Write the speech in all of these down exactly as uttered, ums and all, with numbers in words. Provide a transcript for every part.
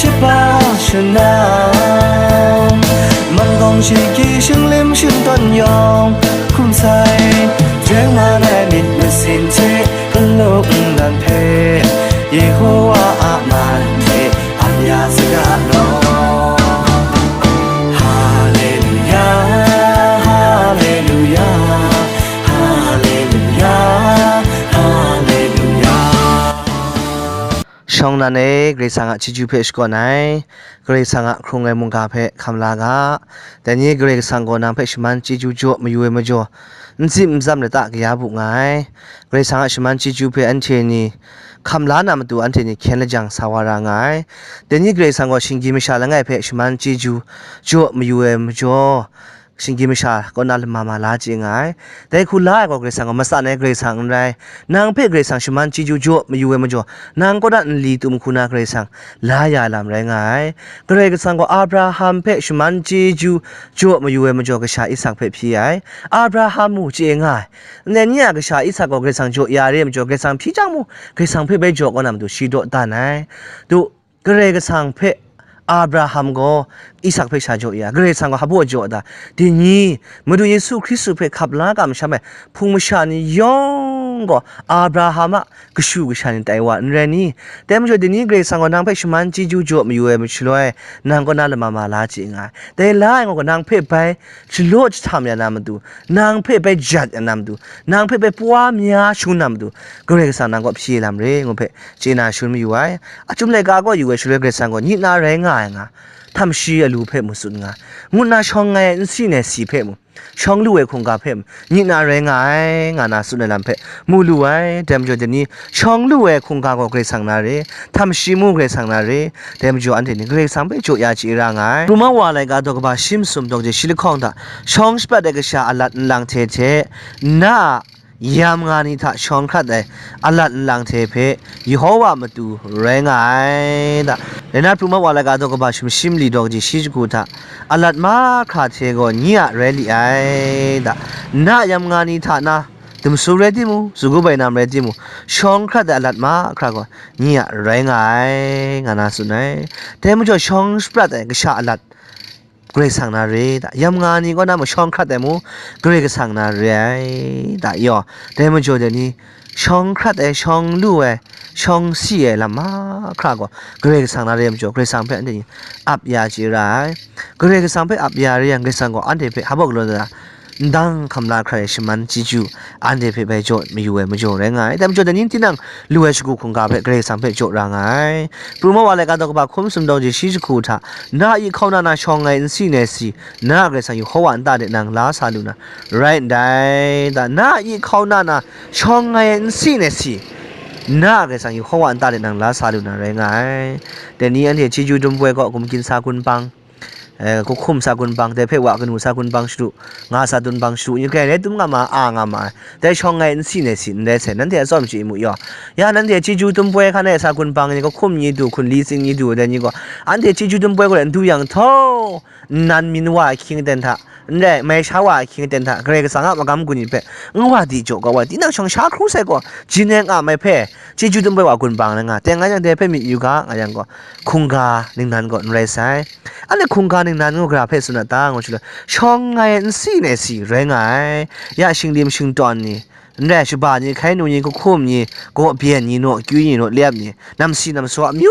Yaba shanang, man gawng shayi shinglim shingtawn yawng hkum sai, jeng man ai myit masin hte nlung nnan hpe, Yehowa a man hte ap ya saga law. Haleluya, haleluya, haleluya, haleluya. Shawng nnan e, Karai Kasang a chyeju hpe shakawn ai, Karai Kasang a hkrung ai mungga hpe hkam la ga. Dai ni Karai Kasang gaw nang hpe shaman chyeju jaw mayu ai majaw, n tsim n tsam lata kaya bu nga ai. Karai Kasang a shaman chyeju hpe anhte ni hkam la na matu, anhte ni hkyen lajang sa wa ra nga ai. Dai ni Karai Kasang gaw shinggyim masha langai hpe shaman chyeju jaw mayu ai majaw, shinggyim masha kaw na lama ma la chye nga ai. Dai hku la ai gaw Karai Kasang gaw matsan ai Karai Kasang n rai. Nang hpe Karai Kasang shaman chyeju jaw mayu ai majaw, nang kaw na nli tum hku na Karai Kasang la ya lam rai nga ai. Karai Kasang gaw Abraham hpe shaman chyeju jaw mayu ai majaw, kasha Isak hpe hpyi ai. Abraham mu chye nga ai. Ndai ni a kasha Isak gaw Karai Kasang jaw ya re ai majaw, Karai Kasang hpyi chyang mu, Karai Kasang hpe bai jaw kaw na matu shi dawdan ai. Tu, Karai Kasang hpe Abraham gaw Isak hpe sha jaw ya, Karai Kasang gaw hpa baw jaw da? Dini, Madu Yesu Hkristu hpe hkap la kamsham ai hpung masha ni yawng gaw Abraham a kashu kasha ni tai wa n rai ni? Dai majaw, dini Karai Kasang gaw nang hpe shaman chyeju jaw mayu ai mashaloi, nang kaw na lama ma la chye nga ai. Dai la ai gaw nang hpe bai shalaw jahtam ya na matu, nang hpe bai jat ya na matu, nang hpe bai pwa maya shangun na matu, Karai Kasang nang kaw hpyi lam re, ngu hpe chye na shangun mayu ai. Achyum laika kaw yu ai shaloi Karai Kasang gaw nyit na rai nga ai nga, htam shi alu hpe mu tsun nga, ngut na shawng ai nsi nai si hpe mu, shawng lu ai hkungga hpe mu, nyit na rai nga ai, nga na tsun ai lam hpe mu lu ai. Dai majaw dai ni, shawng lu ai hkungga gaw Karai Kasang na re, htam shi mu Karai Kasang na re, dai majaw anhte ni Karai Kasang hpe jaw ya chye ra nga ai. Pru Mawa laika daw kaba shi masum daw je shi lahkawng hta, shawng shaprat ai kasha a lat nlang hte hte, na a yam nga ni hta shawng hkrat ai a lat nlang hte hpe Yehowa matu rai nga ai da. Rai na, Pru Mawa laika daw kaba shi mashim li daw kaji shi shagu hta, a lat mahkra hte gaw nye a rai li ai da. Na a yam nga ni hta na, dumsu rai timung, zugu bainam rai timung, shawng hkrat ai a lat mahkra gaw nye a rai nga ai, nga na tsun ai. Dai majaw shawng shaprat ai kasha a lat Karai Kasang na re da, yam nga ni kaw na mung shawng hkrat ai mu, Karai Kasang na re ai da yaw. Dai majaw dai ni, shawng hkrat ai, shawng lu ai, shawng si ai lam mahkra gaw Karai Kasang na re ai majaw, Karai Kasang hpe anhte ni ap ya chye ra ai. Karai Kasang hpe ap ya re yang, Karai Kasang gaw anhte hpe hpa baw galaw na, ndang hkam la hkrai ai shaman chyeju, anhte hpe bai jaw mayu ai majaw rai nga ai. Dai majaw dai ni, tinang lu ai shagu hkungga hpe Karai Kasang hpe jaw ra nga ai. Pru Mawa laika daw kaba hkum sumdaw je shi jahku hta, na a ahkau na na shawng ai nsi nai si, na a Karai Kasang Yehowa nta de nang la sa lu na rai ndai da. Na a ahkau na na shawng ai nsi nai si, na a Karai Kasang Yehowa nta de nang la sa lu na rai nga ai. Dai ni anhte chyeju dum poi gaw gumgyin sa gun bang, eh, kahkum sa gun bang, dai hpe wa kanu sa gun bang shadu, nga sa dun bang shadu, yu kai rai dum nga ma, a nga ma ai. Dai shawng ai nsi nai si ndai sai, nanhte atsawm chye mu yaw. Ya nanhte chyeju dum poi hkan e sa gun bang ni, kahkum ni du, hkunli tsing ni du, dai ni gaw, anhte chyeju dum poi gaw n du yang htau, nnan min wa ai hkying aten hta, n rai, mai sha wa ai hkying aten hta, Karai Kasang a magam gun ni hpe n wa di jaw kau ai, tinang shawng sha hkru sai gaw, jin ai nga mai hpe, chyeju dum poi wa gun bang na nga, teng nga yang dai hpe myit yu ga, nga yang gaw, hkungga ningnan gaw n rai sai. Anhte hkungga ningnan ngu gara hpe tsun a ta, ngu shaloi, shawng ai nsi nai si rai nga ai. Ya shinglim shingtawn ni, n rai, shaba ni, hkai nu ni, kahkum ni, gaw byen ni, naw kyu ni, naw lep ni, namsi namsaw amyu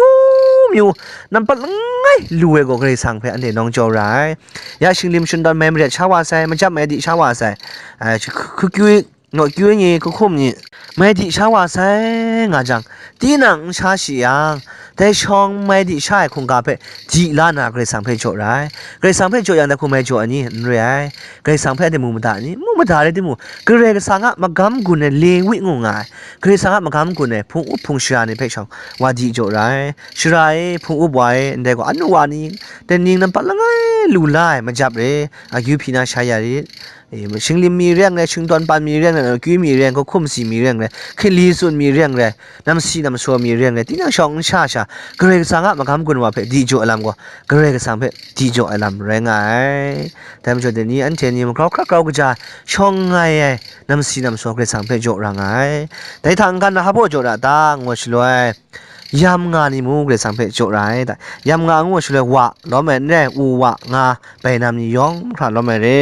myu, nampat langai lu ai gaw Karai Kasang hpe anhte nawng jau ra ai. Ya shinglim shingtawn mai maret sha wa sai, majap mai di sha wa sai, ai, hku-, hku kyu, naw kyu ni, kahkum ni, mai di sha wa sai nga jang, tinang n sha shi yang, dai shawng mai di sha ai hkungga hpe di la na Karai Kasang hpe jaw ra ai. Karai Kasang hpe jaw yang, dai hku mai jaw ai ni n re ai. Karai Kasang hpe anhte mu mada ai ni? Mu mada rai timung, Karai Kasang a magam gun ai Lewi ngu nga ai, Karai Kasang a magam gun ai hpung up hpung shara ni hpe shawng wa di jaw ra ai. Shara e, hpung up wa e, ndai gaw anu wa ni, dai ning nampat langai lu la ai, majap re, akyu hpyi na sha ya rit, e, shinglim mi reng rai, shingtawn pan mi reng rai, akyu mi reng, kahkum si mi reng rai, hkinli tsun mi reng rai, namsi namsaw mi reng rai, tinang shawng n sha sha, Karai Kasang a magam gun wa hpe di jaw ai lam gaw, Karai Kasang hpe di jaw ai lam rai nga ai. Dai majaw dai ni, anhte ni magrau hkra grau kaja shawng ai ai namsi namsaw Karai Kasang hpe jaw ra nga ai. Dai hta n-ga na hpa baw jaw ra ta, ngu shaloi, yam nga ni mu Karai Kasang hpe jaw ra ai ta. Yam nga ngu shaloi wa lawm ai n rai, u wa nga bainam ni yawng hkra lawm ai re.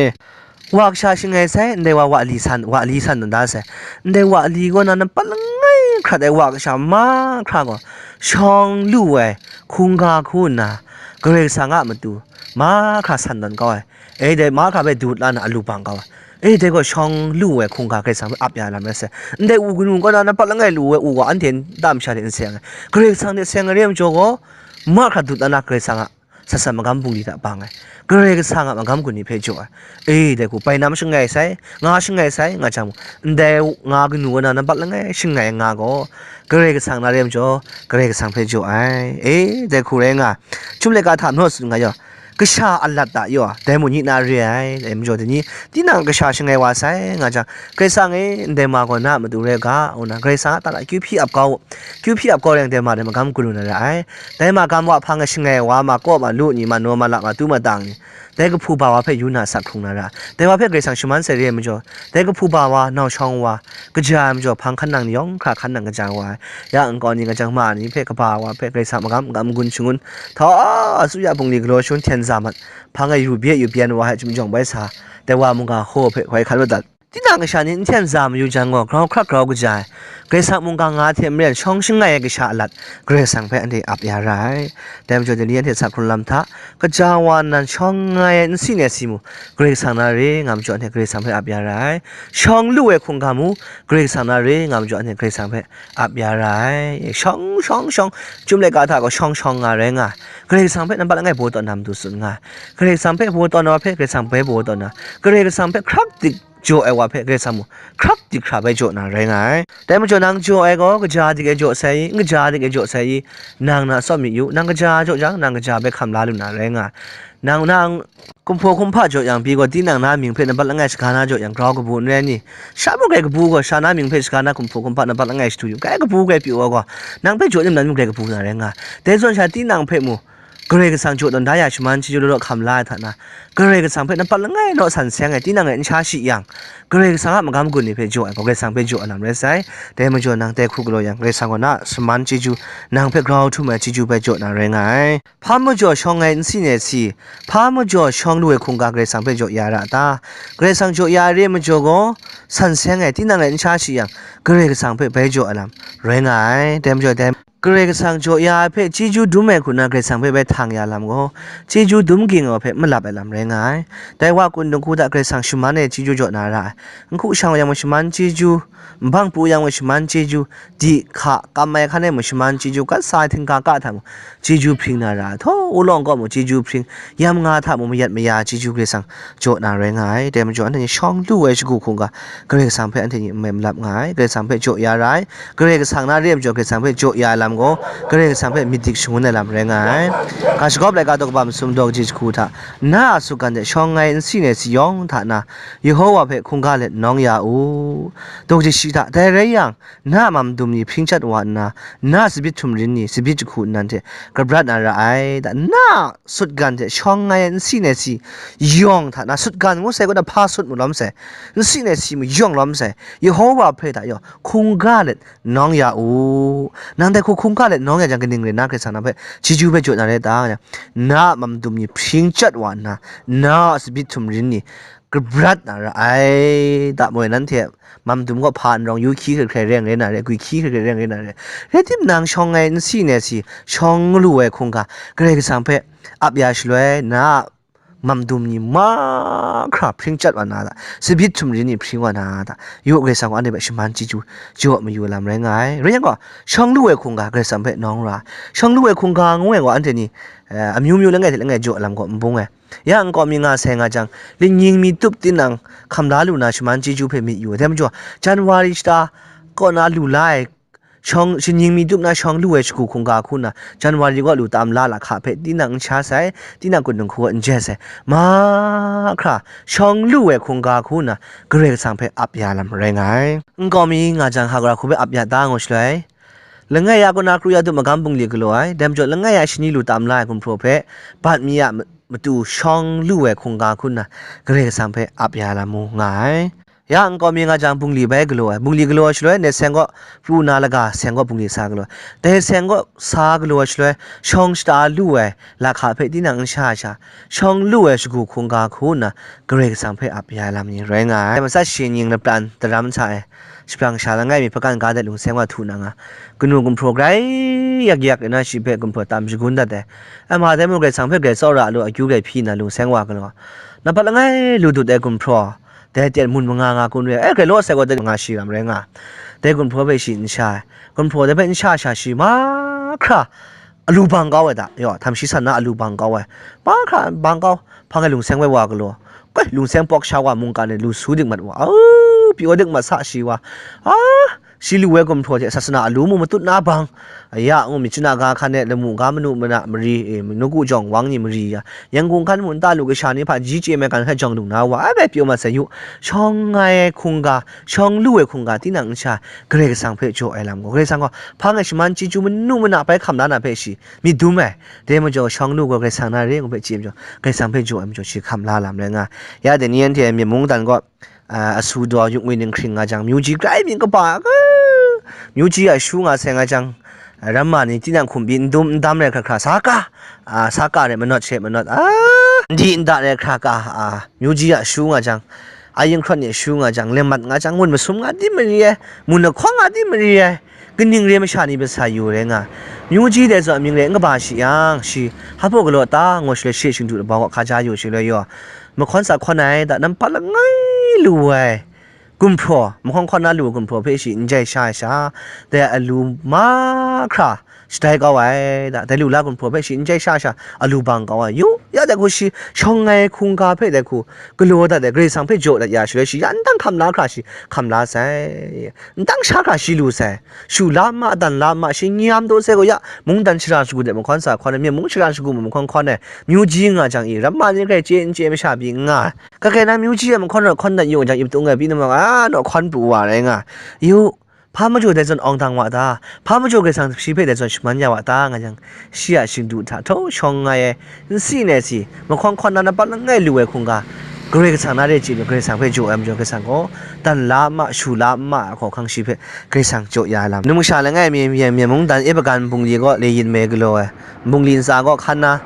Wa kasha shangai sai, ndai wa wa li san, wa li san dan da sai. Ndai wa li kaw na nampat langai hkrat ai wa kasha mahkra gaw, shawng lu ai hkungga hku nna, Karai Kasang a matu mahkra san tawn kau ai. E, dai mahkra hpe dut la na alu bang kau ai. E, dai gaw shawng lu ai hkungga Karai Kasang hpe ap ya lam rai sai. Ndai u kanu kaw na nampat langai lu ai u gaw anhte nta masha hte n seng ai. Karai Kasang hte seng ai re ai majaw gaw, mahkra dut la na Karai Kasang a sat sat magam bungli hta bang ai, Karai Kasang a magam gun ni hpe jaw ai. E, dai hku, bainam shangai sai, nga shangai sai, nga jang mung, ndai nga kanu kaw na nampat langai shangai nga gaw, Karai Kasang na re ai majaw, Karai Kasang hpe jaw ai. E, dai hku rai nga, Chyum laika hta majaw tsun nga yaw, kasha alat ta yaw, dai mung nik na re ai, dai majaw dai ni, tinang kasha shangai wa sai, nga jang, Karai Kasang e, ndai ma gaw na a matu rai ga, ngu na, Karai Kasang a ta na kyu hpyi ap kau, kyu hpyi ap kau rai yang, dai ma dai magam gun lu na ra ai. Dai ma gam wa hpang e shangai wa ma kaw ma lu ni, ma naw ma la ma tu ma tang ni, dai kahpu ba wa hpe yu na sak hkrung na ra. Dai wa hpe Karai Kasang shaman sai re ai majaw, dai kahpu ba wa, nau shawng wa, kaja ai majaw hpang hkan nang ni yawng hkra hkan nang kaja wa ai. Ya nkau ni, ngajang ma ni hpe kaba wa hpe Karai Kasang magam n-, n-, n-, gun shangun, hta, a tsu ya bungli galaw shangun hten za mat, hpang e yu bye yu byan wa ai chyum jawng bai sa, dai wa mungga hkaw hpe hkoi hkan lu dat. Tinang kasha ni n hten za mayu jang gaw, grau hkrat grau kaja ai, Karai Kasang mungga nga hte maren shawng shangai ai kasha alat, Karai Kasang hpe anhte ap ya ra ai. Dai majaw, dai ni anhte sa hkrun lam hta, kaja wa nnan shawng nga ai nsi nai si mu, Karai Kasang na re nga majaw, anhte Karai Kasang hpe ap ya ra ai. Shawng lu ai hkungga mu, Karai Kasang na re nga majaw, anhte Karai Kasang hpe ap ya ra ai. Shawng, shawng, shawng, Chyum laika hta gaw shawng, shawng nga rai nga ai. Karai Kasang hpe nampat langai baw taw na matu tsun nga ai. Karai Kasang hpe baw taw na wa hpe Karai Kasang bai baw taw na, Karai Kasang hpe hkrak dik jaw ai wa hpe Karai Kasang mung hkrak dik hkra bai jaw na rai nga ai. Dai majaw nang jaw ai gaw kaja dik e jaw sai i, n kaja dik e jaw sai i, nang na tsawm myit yu. Nang kaja jaw jang, nang kaja bai hkam la lu na rai nga ai. Nang, nang kumhpaw hkumhpa jaw yang pyi gaw, tinang na mying hpe nampat langai shaga na jaw yang grau kabu n rai ni? Sha mung grai kabu gaw, sha na mying hpe shaga na kumhpaw hkumhpa nampat langai shadu yu, grai kabu grai pyi wa gaw, nang hpe jaw nim nan mung grai kabu na rai nga ai. Dai zawn sha tinang hpe mu, Karai Kasang jaw tawn da ya shaman chyeju law law hkam la ai hta na, Karai Kasang hpe nampat langai naw san seng ai, tinang e n sha shi yang, Karai Kasang a magam gun ni hpe jaw ai gaw, Karai Kasang hpe jaw ai lam rai sai. Dai majaw nang dai hku galaw yang, Karai Kasang gaw na a shaman chyeju nang hpe grau htum ai chyeju bai jaw na rai nga ai. Hpa majaw shawng ai nsi nai si, hpa majaw shawng lu ai hkungga Karai Kasang hpe jaw ya ra a ta? Karai Kasang jaw ya ai re ai majaw gaw, san seng ai, tinang e n sha shi yang, Karai Kasang hpe bai jaw ai lam rai nga ai. Dai majaw dai Karai Kasang jaw ya ai hpe chyeju dum ai hku na Karai Kasang hpe bai htang ya lam gaw, chyeju dum ging ai wa hpe malap ai lam rai nga ai. Dai wa kun dinghku hta Karai Kasang shaman e chyeju jaw na ra ai. Nhku shang wa yang mung shaman chyeju, nbang pru yang mung shaman chyeju, di hka kam ai hkan e mung shaman chyeju, kat sa ai htingga ka hta mung chyeju hpring na ra ai. Htaw, wulawng kaw mung chyeju hpring, yam nga hta mung mayat maya chyeju Karai Kasang jaw na rai nga ai. Dai majaw anhte ni shawng lu ai shagu hkungga Karai Kasang hpe anhte ni n mai malap nga ai. Karai Kasang hpe jaw ya ra ai. Karai Kasang na re ai majaw Karai Kasang hpe jaw ya ai lam gaw, Karai Kasang hpe myit dik shangun ai lam rai nga ai. Ga shagawp laika daw kaba masum daw kaji jahku hta, na a sutgan hte shawng ai nsi nai si yawng hta na, Yehowa hpe hkungga let nawng ya u. Daw kaji shi hta, dai rai yang, na a mam dum ni hpring chyat wa nna, na a tsabyi htum rin ni tsabyi jahku nnan hte kabrat na ra ai, da, na a sutgan hte shawng ai nsi nai si yawng hta na, sutgan ngu sai gaw na hpa sut mu lawm sai, nsi nai si mu yawng lawm sai, Yehowa hpe hta yaw hkungga let nawng ya u. Nang dai hku hkungga let nawng ya jang, kaning rai nna Karai Kasang nang hpe chyeju bai jaw na rai ta? Na a mam dum ni hpring chyat wa nna, na a tsabyi htum rin ni kabrat na ra ai. Da moi nanhte mam dum gaw hpa n rawng, yu hkyi hkrai hkrai reng rai na re, gwi hkyi hkrai hkrai reng rai na re. Rai timung, nang shawng ai nsi nai si, shawng lu ai hkungga, Karai Kasang hpe ap ya shaloi, na a mam dum ni mahkra hpring chyat wa na da, tsabyi htum rin ni hpring wa na da, yu, Karai Kasang gaw anhte hpe shaman chyeju jaw mayu lam rai nga ai. Rai yang gaw, shawng lu ai hkungga Karai Kasang hpe nawng ra, shawng lu ai hkungga ngu ai gaw, anhte ni, eh, amyu myu langai hte langai jaw lam gaw n bung ai. Ya nkau mi nga sai nga jang, lingnying mi tup tinang hkam la lu na shaman chyeju hpe myit yu ai. Dai majaw, January shata kaw na lu la ai, shawng, lingnying mi tup na shawng lu ai shagu hkungga hku nna, January kaw lu tam la lahka hpe tinang n sha sai, tinang kun dinghku n jai sai, mahkra shawng lu ai hkungga hku nna, Karai Kasang hpe ap ya lam rai nga ai. Nkau mi nga jang, Hagara hku hpe ap ya ta ngu shaloi, langai ya kaw na kru ya tup magam bungli galaw ai, dai majaw langai ya shani lu tam la ai gumhpraw hpe, bat mi a ma-, matu shawng lu ai hkungga hku nna, Karai Kasang hpe ap ya lam mu nga ai. Ya nkau mi nga jang, bungli bai galaw ai, bungli galaw ai shaloi, ndai seng kaw pru na laga, seng kaw bungli sa galaw ai, dai seng kaw sa galaw ai shaloi, shawng shata lu ai lahka hpe tinang n sha sha, shawng lu ai shagu hkungga hku nna Karai Kasang hpe ap ya ai lam ni rai nga ai. Matsat shi ning lapran daram hta e, shabrang sha langai mi hpakan ga de lungseng wa htu na nga, kanu gumhpraw grai yak yak nna shi hpe gumhpraw tam shagun dat ai. Ai ma dai mung Karai Kasang hpe grai tsawra lu, akyu grai hpyi nna lungseng wa galaw, nampat langai lu dut ai gumhpraw, dai ten mun manga nga kun re ai, grai law sai gaw dai nga shi ram rai nga, dai gumhpraw hpe shi n sha ai, gumhpraw dai hpe n sha sha shi mahkra alu bang kau ai da, yaw, htam shi san na alu bang kau ai, mahkra bang kau, hpang ai lungseng bai wa galaw, koi, lungseng pawk sha wa mungkan e lu su dik mat wa, au, pyi wa dik mat sa shi wa, a, shi lu ai gumhpraw hte sasana alu mu matut na bang, aya ngu myit chana ga hkan e lamu ga manu mana mari, e, nawku jawng wang ni mari ya, Yangon hkan mu nta lu kasha ni hpa ji chye mai kan hkrai jawng dung na wa ai bai pyaw mat sai yu, shawng ai hkungga, shawng lu ai hkungga tinang n sha, Karai Kasang hpe jaw ai lam gaw, Karai Kasang gaw hpang ai shaman chyeju manu mana bai hkam la na hpe shi myit dum ai, dai majaw shawng lu gaw Karai Kasang na re ngu hpe chye majaw, Karai Kasang hpe jaw ai majaw shi hkam la lam rai nga. Ya dai ni anhte myit mungdan gaw, a, asu daw yuk ngwi ninghkring nga jang, myu ji grai myit kaba, a, myu ji a shu nga sai nga jang, a, ramma ni tinang hkum pyi n dum n dam rai hkra hkra, sa ka, a, sa ka rai manawt she manawt, a, n di n da rai hkra ka, a, myu ji a shu nga jang, a, yin hkrawt ni a shu nga jang, lemmat nga jang, mun masum nga di mari ai, mun lahkawng nga di mari ai, kaning re masha ni hpe sa yu rai nga, myu ji dai zawn amying rai n kaba shi yang, shi hpa galaw ta ngu shaloi, shi shingdu laba kaw hkaja yu shaloi yaw, mahkawn sa hkawn ai da, nampat langai lu ai gumhpraw, mahkawn hkawn na lu ai gumhpraw hpe shi n jai sha ai sha, dai alu mahkra shadai kau ai da, dai lu la gumhpraw hpe shi n jai sha ai sha, alu bang kau ai. Yu, ya dai hku shi shawng ai hkungga hpe dai hku galaw dat ai, Karai Kasang hpe jaw dat ya shaloi, shi ya n dang hkam la hkra shi hkam la sai, n dang sha hkra shi lu sai, shu la ma, dan la ma, shi nyam daw sai gaw ya, mungdan shara shagu de mahkawn sa hkawn ai, myen mung shara shagu mahkawn hkawn ai, myu ji nga jang i, ramma ni grai chye n chye masha pyi n nga ai. Kakai na myu ji ai mahkawn rawt hkawn dat yu jang, ip tung ai pyi namawng a naw hkawn pru wa rai nga. Yu, hpa majaw dai zawn awng dang wa ta? Hpa majaw Karai Kasang shi hpe dai zawn shaman ya wa ta? Nga jang, shi a shingdu hta htaw shawng ai, n si nai si, mahkawn hkawn na nampat langai lu ai hkungga, Karai Kasang na re chye lu, Karai Kasang hpe jaw ai majaw, Karai Kasang gaw dan la ma, shu la ma ai hkawhkang shi hpe Karai Kasang jaw ya ai lam. Numsha langai mi, myen mungdan Epagan bungli kaw le yin me galaw ai, bungli ntsa kaw hkan na,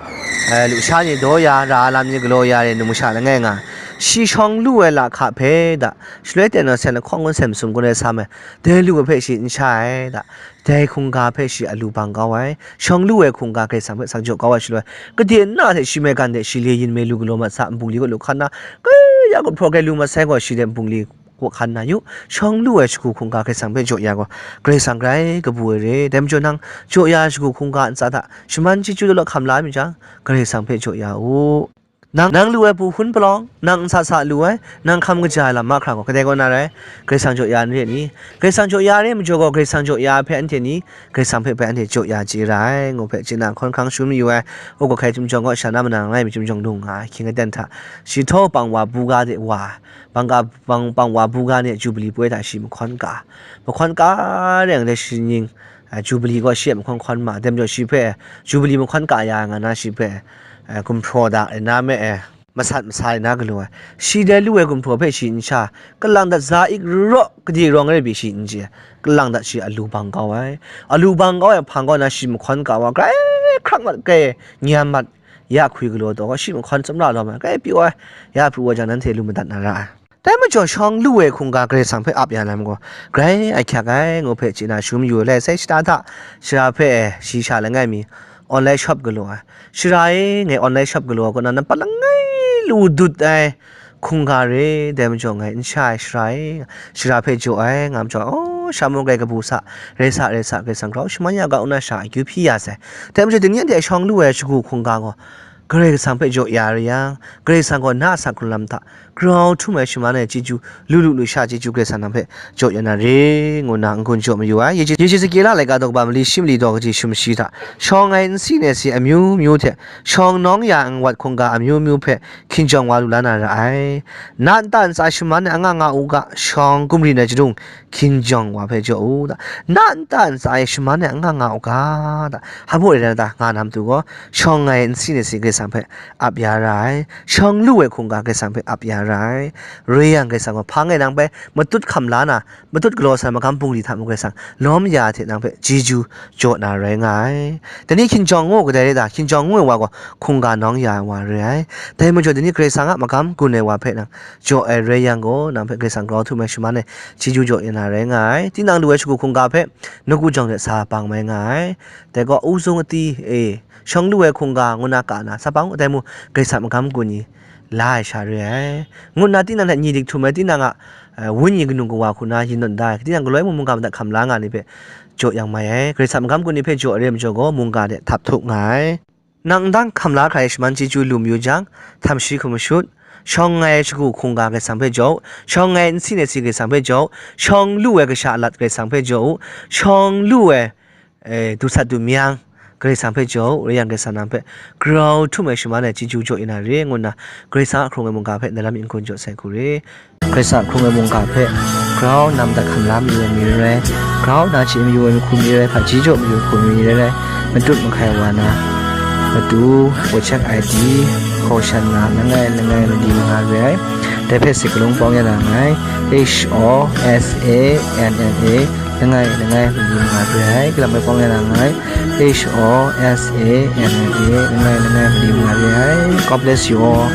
eh, lusha ni daw ya, ra ai lam ni galaw ya re, numsha langai nga, shi shawng lu ai lahka hpe da, shaloi ten naw sen lahkawng kun sen masum kun rai sa me, dai lu ai hpe shi n sha ai da, dai hkungga hpe shi alu bang kau ai, shawng lu ai hkungga Karai Kasang hpe sa jaw kau ai shaloi, kade nna hte shi maigan de shi le yin me lu galaw mat sa, nbungli kaw lu hkan na, kaya gumhpraw grai lu mat sai gaw, shi de nbungli kaw hkan na yu, shawng lu ai shagu hkungga Karai Kasang hpe jaw ya gaw, Karai Kasang grai kabu ai re. Dai majaw nang jaw ya ai shagu hkungga ntsa hta shaman chyeju daw law hkam la ai myit jang, Karai Kasang hpe jaw ya u. Nang, nang lu ai pu hpun palawng, nang n sa sa lu ai, nang hkam kaja ai lam mahkra gaw, kadai kaw na rai, Karai Kasang jaw ya n re ni? Karai Kasang jaw ya re majaw gaw, Karai Kasang jaw ya ai hpe anhte ni Karai Kasang hpe bai anhte jaw ya chye ra ai, ngu hpe chye na hkawn hkrang shangun mayu ai. U Kawhkai Chyum Jawng gaw sha na mana langai mi Chyum Jawng lung nga ai, hkying aten hta shi htaw pang wa buga de wa, bangga pang, pang wa buga ni a Jubili poi hta shi mahkawn ka, mahkawn ka reng de shi ning, a, Jubili gaw shi a mahkawn hkawn ma, dai majaw shi hpe Jubili mahkawn ka ya nga na shi hpe, a, gumhpraw da ai na me e, masat masa ai na galaw ai. Shi dai lu ai gumhpraw hpe shi n sha, kalang dat za ik raw, kade rawng ai pyi shi n chye, kalang dat shi alu bang kau ai. Alu bang kau ai hpang kaw na shi mahkawn ka wa, grai hkrak mat, grai nyam mat, ya hkwi galaw taw, shi mahkawn tsawmra lawm ai, grai pyaw ai, ya pru wa jang, nanhte lu madat na ra ai. Dai majaw shawng lu ai hkungga Karai Kasang hpe ap ya lam gaw, grai ahkyak ai, ngu hpe chye na shangun mayu ai. Lai sai shata hta, shara hpe e, shi sha langai mi, online shop galaw ai. Shara e, ngai online shop galaw ai kaw na, nampat langai lu dut ai hkungga re, dai majaw ngai n sha ai, shara e, shara hpe jaw ai, nga majaw, aw, sha mung grai kabu sa, rai sa, rai sa, Karai Kasang grau shaman ya ga, ngu na sha akyu hpyi ya sai. Dai majaw, dai ni anhte shawng lu ai shagu hkungga gaw, Karai Kasang hpe jaw ya re yang, Karai Kasang gaw na a asak hkrung lam hta grau htum ai shaman ai chyeju, lu lu lusha chyeju Karai Kasang nang hpe jaw ya na re, ngu nna n-gun jaw mayu ai. Yeje, Yeje Zikela laika daw kaba mali shi mali daw kaji sumshi hta, shawng ai nsi nai si amyu myu hte, shawng nawng ya ai nwat hkungga amyu myu hpe hkinjawng wa lu la na ra ai. Na nta ntsa shaman ai anga nga u ga, shawng gumrin ai chadung, hkinjawng wa hpe jaw u da. Na nta ntsa e shaman ai anga nga u ga da. Hpa baw rai na ta nga na matu gaw, shawng ai nsi nai si Karai Kasang hpe ap ya ra ai, shawng lu ai hkungga Karai Kasang hpe ap ya rai. Rai yang, Karai Kasang gaw hpang e nang hpe matut hkam la na, matut galaw sa ai magam bungli hta mung Karai Kasang lawm ya ai hte nang hpe chyeju jaw na rai nga ai. Dai ni hkinjawng ngu kadai rai ta? Hkinjawng ngu ai wa gaw hkungga nawng ya ai wa rai ai. Dai majaw, dai ni Karai Kasang a magam gun ai wa hpe nang jaw ai rai yang gaw, nang hpe Karai Kasang grau htum ai shaman e chyeju jaw ya na rai nga ai. Tinang lu ai shagu hkungga hpe nawku jawng de sa bang mai nga ai. Dai gaw, u zung ati e, shawng lu ai hkungga ngu na ka na, sa bang u, dai mu, Karai Kasang magam gun ni la ai sha re ai, ngu nna tinang hte nyi dik htum ai, tinang a, eh, wenyi kanu kawa hku na yin nawn da ai, tinang galoi mung mungga madat hkam la nga ni hpe jaw yang mai ai. Karai Kasang magam gun ni hpe jaw ai re ai majaw gaw, mungga de htap htup nga ai. Nang ndang hkam la hkra e shaman chyeju lu mayu jang, htam shi hku mashut, shawng ai shagu hkungga Karai Kasang hpe jaw, shawng ai nsi nasi Karai Kasang hpe jaw, shawng lu ai kasha alat Karai Kasang hpe jaw, shawng lu ai, eh, du sat du myang Karai Kasang hpe jaw, rai yang Karai Kasang nang hpe grau htum ai shaman ai chyeju jaw ya na re, ngu nna Karai Kasang a hkrung ai mungga hpe ndalam yin hkun jaw sai hku re. Karai Kasang a hkrung ai mungga hpe grau nna madat hkam la mayu ai mi rai rai, grau nna chye mayu ai mahku mi rai rai, hpaji jaw mayu ai hku mi rai rai, matut mahkai wa na, matu, WeChat I D, hkaw shan na, langai langai mali manga re ai. Dai hpe se kalung pawng ya na nngai. H O S A N N A, langai langai mali manga re ai. Galam bai pawng ya na nngai. H O S A N N A, langai langai mali manga re ai. God bless you all.